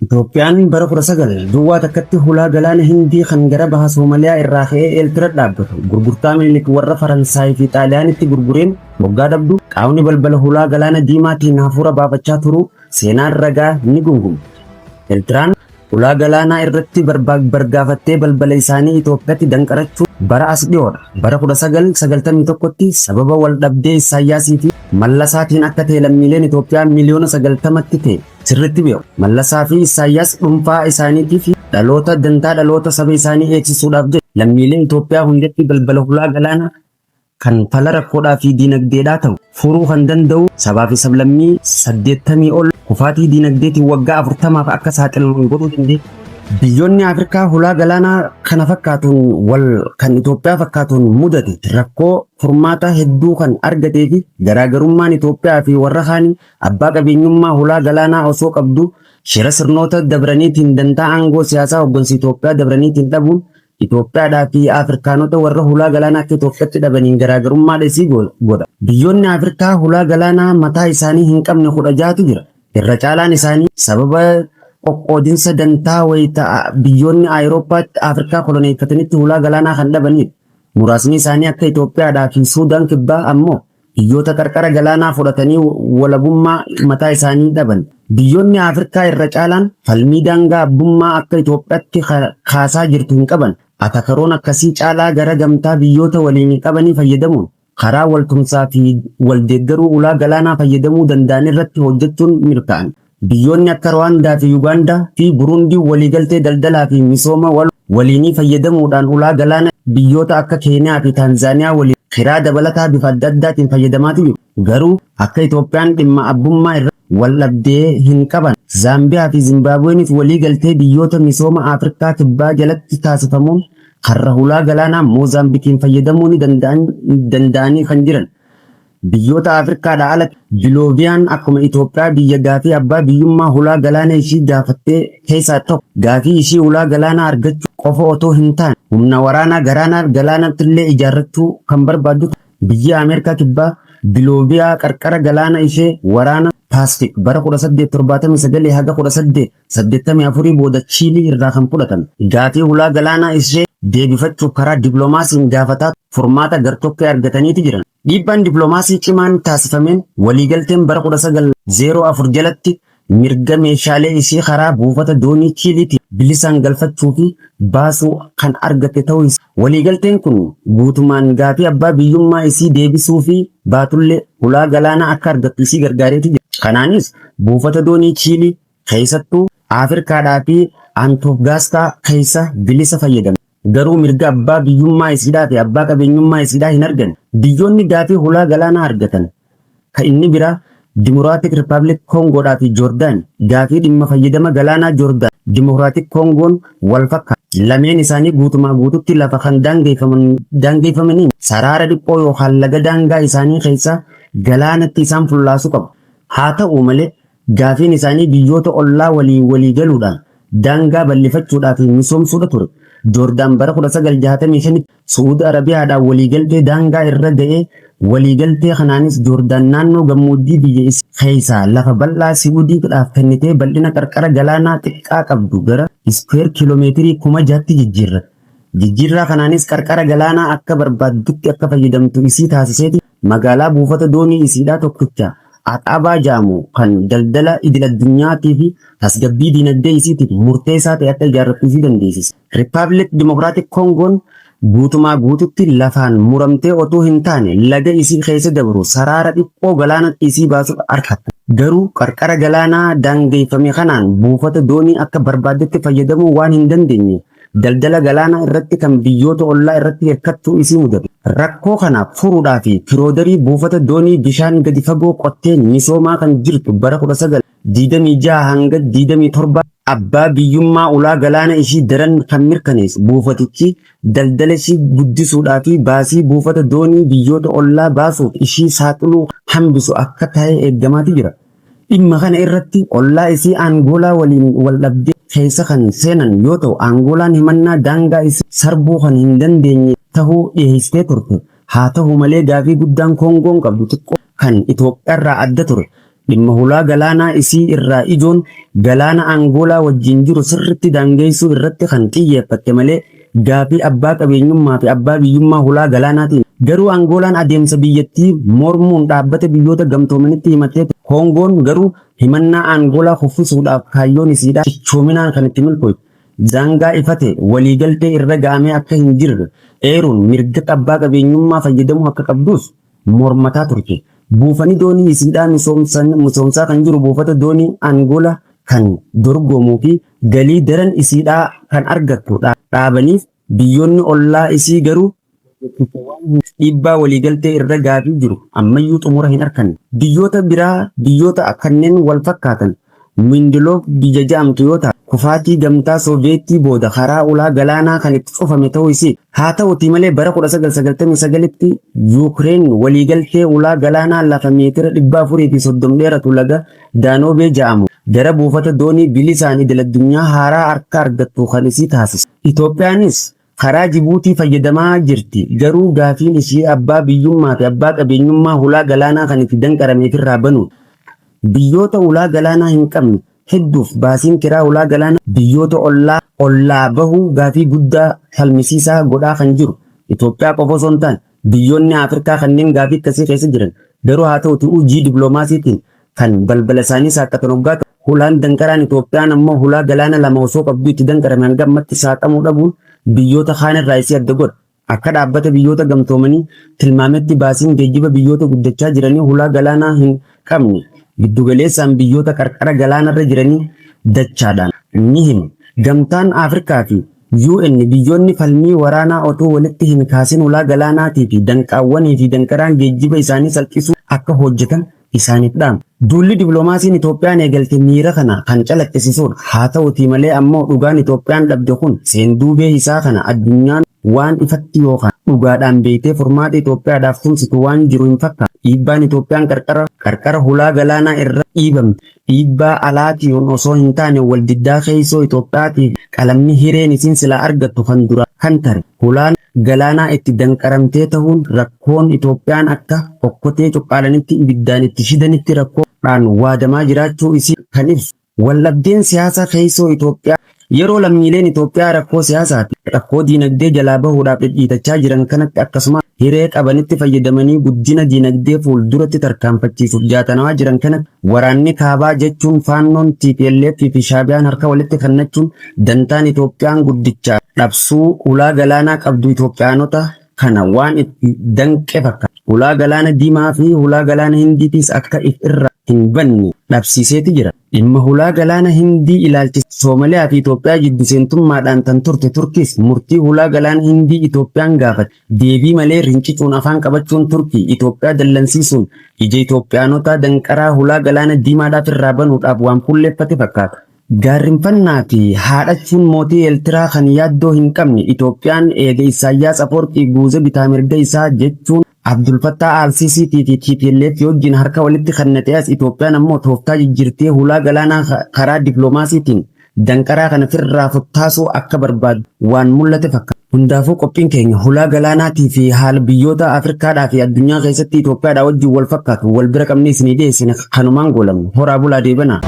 Itoophiyaan bara 19 duwwaa takkatti hulaa galaana Hindii kan gara baha Soomaliyaa irraa ka'ee Eeltira dhaabbatu gurgurtaa Minilik warra Faransaay fi Xaaliyaanitti gurgureen moggaa dhabdu qaamni balbala hulaa galaana diimaatiin hafuura baafachaa turuu seenaan ragaa ni gunguma. Eeltiraan hulaa galaanaa irratti bargaafattee balbala isaanii Itoophiyaatti danqarachuu bara as dhiyoodha. Bara 1991tti sababa wal dhabdee Isaayyaasii fi Mallasaatiin akka ta'e lammiileen Itoophiyaa miliyoona 90tti ta'e sirriitti beeku. Mallasaa fi Isaayyaas dhuunfaa isaaniitii fi dhaloota dantaa dhaloota saba isaanii eegsisuudhaaf jecha lammiilee Itoophiyaa hundatti balbala hulaa galaanaa kan fala rakkoodhaa fi diinagdeedhaa ta'u furuu kan danda'u sabaa fi sablammii 80 ol kufaatii diinagdeetiin waggaa 40f akka saaxilaman godhuu dandeenya. Biyyoonni Afrikaa hulaa galaanaa kana fakkaatuun wal kan Itoophiyaa fakkaatuun mudate rakkoo furmaata hedduu kan argatee fi garaagarummaan Itoophiyaa fi warra kaanii Abbaa qabeenyummaa hulaa galaanaa osoo qabduu shira sirnoota dabraniitiin dantaa aangoo siyaasaa hoggansa Itoophiyaa dabraniitiin dhabuun Itoophiyaadhaa fi Afrikaanota warra hulaa galaanaa akka Itoophiyaatti dhabaniin garaagarummaa dheesii godha. Biyyoonni Afrikaa hulaa galaanaa mataa isaanii hin qabne 16tu jira. Irra caalaan isaanii sababa qoqqoodinsa dantaa wayita biyyoonni Ayiroopaatti Afrikaa koloneeffatanitti hulaa galaanaa kan dhabanidha. Muraasni isaanii akka Itoophiyaadhaa fi Suudaan Kibbaa ammoo biyyoota qarqara galaanaa fudhatanii walabummaa mataa isaanii dhaban. Biyyoonni Afrikaa irra caalaan falmii daangaa abbummaa akka Itoophiyaatti kaasaa jirtu hin qaban. Atakaroon akkasii caalaa gara gamtaa biyyoota waliin qabanii fayyadamuun karaa waltumsaa fi waldeeggaruu ulaa galaanaa fayyadamuu danda'an irratti hojjechuun milkaa'an. Biyyoonni akka Ruwaandaa fi Yugaandaa fi Buruundii waliigaltee daldalaa fi misooma waloo waliinii fayyadamuudhaan ulaa galaana biyyoota akka Keeniyaa fi Taanzaaniyaa waliin kiraa dabalataa bifa adda addaatiin fayyadamaati jiru. Garuu akka Itoophiyaan dhimma abbummaa irratti wal dhabdee hin qaban. Zaambiyaa fi Zimbaabuweenis walii galtee biyyoota misooma Afrikaa Kibbaa jalatti taasifamuun karra hulaa galaanaa Moozaambikiin fayyadamuu ni danda'anii kan jiran. Biyyoota Afrikaadhaa alatti Bilooviyaan akkuma Itoophiyaa biyya gaafii abbaa biyyummaa hulaa galaana ishii gaafattee keessaa tokko. Gaafii ishii hulaa galaanaa argachuu qofa otoo hin taane humna waraanaa garaanaa galaanattillee ijaarrachuu kan barbaaddu biyyi Ameerikaa Kibbaa Bilooviyaa qarqara galaana ishee waraana Paasifik bara 1879 haga 1884 booda Chiilii irraa kan fudhatame. Gaafii hulaa galaanaa ishee deebifachuuf karaa diplomaasiin gaafataa furmaata gartokkee argataniiti jiran. Dhiibbaan diplomaasii cimaan taasifameen waliigalteen bara 1904 jalatti mirga meeshaalee ishii karaa buufata doonii Chiiliitiin bilisaan galfachuu fi baasuu kan argatte ta'uu isaa. Waliigalteen kun guutumaan gaafii abbaa biyyummaa isii deebisuufii baatullee hulaa galaanaa akka argattu isii gargaareeti jira. Kanaanis buufata doonii Chiilii keessattuu Afrikaadhaa fi Antoofgaastaa keessa bilisa fayyadamte. Garuu mirga abbaa biyyummaa isiidhaa fi abbaa qabeenyummaa isiidhaa hin arganne. Biyyoonni gaafii hulaa galaanaa argatan ka inni biraa Dimoraatik Rippaabilik Koongoodhaa fi Joordaan. Gaafii dhimma fayyadama galaanaa Joordaan Dimokiraatik Koongoon wal fakkaata. Lameen isaanii guutumaa guututti lafa kan daangeffamaniin saraara dhiphoo yookaan laga daangaa isaanii keessa galaanatti isaan fullaasu qabu. Haa ta'u malee Gaafiin isaanii biyyoota ollaa waliin walii galuudhaan daangaa bal'ifachuudhaa fi misoomsuudha ture. Joordaan bara 1965tti Su'uud Arabiyaadhaan waliigaltee daangaa irra ga'ee waliigaltee kanaanis Joordaan naannoo gammoojjii biyya isii keessaa lafa bal'aa Si'uudiidhaaf kennitee bal'ina qarqara galaanaa xiqqaa qabdu gara iskuweer kiiloomeetirii 6,000tti jijjiirratte. Jijjiirraa kanaanis qarqara galaanaa akka barbaaddutti akka fayyadamtu isii taasiseeti magaalaa buufata doonii isiidhaa tokkicha Aqabaa ja'amu kan daldala idil-addunyaatii fi tasgabbii diinagdee isiitiif murteessaa ta'e akka ijaarrattu isii dandeessise. Rippaabilik Dimokiraatik Koongoon guutumaa guututti lafaan muramtee otuu hin taane laga isii keessa dabru saraara dhiphoo galaanatti isii baasu arkatte. Garuu qarqara galaanaa daangeffame kanaan buufata doonii akka barbaaddetti fayyadamuu waan hin dandeenyeef daldala galaanaa irratti kan biyyoota ollaa irratti hirkachuu isii mudate. Rakkoo kana furuudhaa fi kiroodarii buufata doonii bishaan gadi fagoo qottee misoomaa kan jirtu bara 1926 hanga 27 abbaa biyyummaa ulaa galaana ishii daran kan mirkaneessu buufatichi daldala ishii guddisuudhaa fi baasii buufata doonii biyyoota ollaa baasuuf ishii saaxiluu hambisu akka ta'e eeggamaati jira. Dhimma kana irratti ollaa isii Angoolaa waliin wal dhabdee keessa kan seenan yoo ta'u, Angoolaan himannaa daangaa isii sarbuu kan hin dandeenye tahuu dhiheessitee turte. Haa tahu malee gaafii guddaan Koongoon qabdu xiqqoo kan Itoophiyaarraa adda ture. Dhimma hulaa galaanaa isii irraa ijoon galaana Angoolaa wajjin jiru sirritti daangeessuu irratti kan xiyyeeffatte malee gaafii abbaa qabeenyummaa fi abbaa biyyummaa hulaa galaanaatiin. Garuu Angoolaan adeemsa biyyattii mormuun Dhaabbata Biyyoota Gamtoomanitti himattee turte. Koongoon garuu himannaa Angoolaa kuffisuudhaaf kaayyoon isiidhaa cichoominaan kan itti milkooyte. Daangaa ifa ta'e waliigaltee irra ga'amee akka hin jirre eeruun mirga abbaa qabeenyummaa fayyadamuu akka qabdus mormataa turte. Buufani doonii isiidhaa misoomsaa kan jiru buufata doonii Angola kan dorgomuu fi galii daran isiidhaa kan argattu dhaabaniif biyyoonni ollaa isii garuu dhiibbaa waliigaltee irra gaafii jiru ammayyuu xumura hin arkanne. Biyyoota biraa biyyoota kanneen wal fakkaatan Mindiloof biyya ja'amtu yoo taatu, kufaatii Gamtaa Sooviyeettii booda karaa ulaa galaanaa kan itti cufame ta'uu isiiti. Haa ta'utii malee bara 1999tti Yuukireen waliigaltee ulaa galaanaa lafa meetira 430 dheeratu laga Daanoobee ja'amu gara buufata doonii bilisaan idil-addunyaa haaraa akka argattu kan isii taasise. Itoophiyaanis karaa Jibuutii fayyadamaa jirti. Garuu gaafiin ishii abbaa biyyummaa fi abbaa qabeenyummaa hulaa galaanaa kan itti danqarame ifirraa banuudha. Biyyoota ulaa galaanaa hin qabne hedduuf baasiin kiraa ulaa galaanaa biyyoota ollaa ollaa bahuu gaafii guddaa falmisiisaa godhaa kan jiru Itoophiyaa qofa osoo hin taane biyyoonni Afrikaa kanneen gaafii akkasii keessa jiran garuu haa ta'utii hojii dippiloomaasiitiin kan balbala isaanii saaqqatan hoggaa ta'u hulaan danqaraan Itoophiyaan ammoo hulaa galaana lama osoo qabduu itti danqarame hanga ammatti saaqamuu dhabuun biyyoota kaan irraa isii adda godha. Akka Dhaabbata Biyyoota Gamtoomanii tilmaametti baasiin geejjiba biyyoota guddachaa jiranii hulaa galaanaa hin qabne giddugaleessaan biyyoota qarqara galaanarra jiranii dachaadhaan ni hima. Gamtaan Afrikaa fi UN biyyoonni falmii waraanaa otuu walitti hin kaasin hulaa galaanaatii fi danqaawwanii fi danqaraan geejjiba isaanii salphisuu akka hojjetan isaaniif dhaama. Duulli diploomaasiin Itoophiyaan eegalte miira kana kan calaqqisisuudha. Haa ta'utii malee ammoo dhugaan Itoophiyaan dhabde kun seenduubee isaa kana addunyaan waan ifatti yookaan dhugaadhaan beektee furmaata Itoophiyaadhaaf tumsitu waan jiru hin fakkaatu. Dhiibbaan Itoophiyaan qarqara qarqara hulaa galaanaa irra dhiibamte dhiibbaa alaatiin osoo hin taane waldiddaa keessoo Itoophiyaatiif qalamni hireen isiin silaa argattu kan duraa kan tare hulaan galaanaa itti danqaramtee tahuun rakkoon Itoophiyaan akka okkotee cuqqaalanitti ibiddaan itti shidanitti rakkoodhaan waadamaa jiraachuu isii kan ibsu. Waldhabdeen siyaasaa keessoo Itoophiyaa yeroo lammiileen Itoophiyaa rakkoo siyaasaa fi rakkoo diinagdee jalaa bahuudhaaf dhidhiitachaa jiran kanatti akkasumas hiree qabanitti fayyadamanii guddina diinagdee fuulduratti tarkaanfachiisuuf jaatanawaa jiran kanatti waraanni kaabaa jechuun Faannoon tplf fi Shaabiyaan harka walitti kennachuun dantaan Itoophiyaan guddicha dhabsuu hulaa galaanaa qabdu Itoophiyaanota kana waan itti danqe fakkaata. Hulaa galaana Diimaa fi hulaa galaana Hindiitiis akka if irraa hin banne dhabsiiseeti jira. Dhimma hulaa galaana Hindii ilaalchisee Soomaliyaa fi Itoophiyaa jiddu seentummaadhaan tan turte Turkiis murtii hulaa galaana Hindii Itoophiyaan gaafate deebii malee rincicuun afaan qabachuun Turkii Itoophiyaa dallansiisuun ija Itoophiyaanotaa danqaraa hulaa galaana Diimaadhaaf irraa banuudhaaf waan fuulleeffate fakkaata. Gaarrenfannaa fi haadhachuun mootii Eeltiraa kan yaaddoo hin qabne Itoophiyaan eega Issaayyaas Afoorqii guuza bitaa mirga isaa jechuun Abdulfattaa Aalsiisiitii fi tplf wajjin harka walitti kennate as Itoophiyaan ammoo tooftaa jijjiirtee hulaa galaanaa karaa diplomaasiitiin danqaraa kana firraa futtaasuu akka barbaaddu waan mul'ate fakkaata. Hundaafuu qophiin keenya hulaa galaanaatii fi haala biyyoota Afrikaadhaa fi addunyaa keessatti Itoophiyaadhaa wajjin wal fakkaatu wal bira qabnee isinii dhiyeessine kanumaan goolabna. Horaa bulaa deebanaa!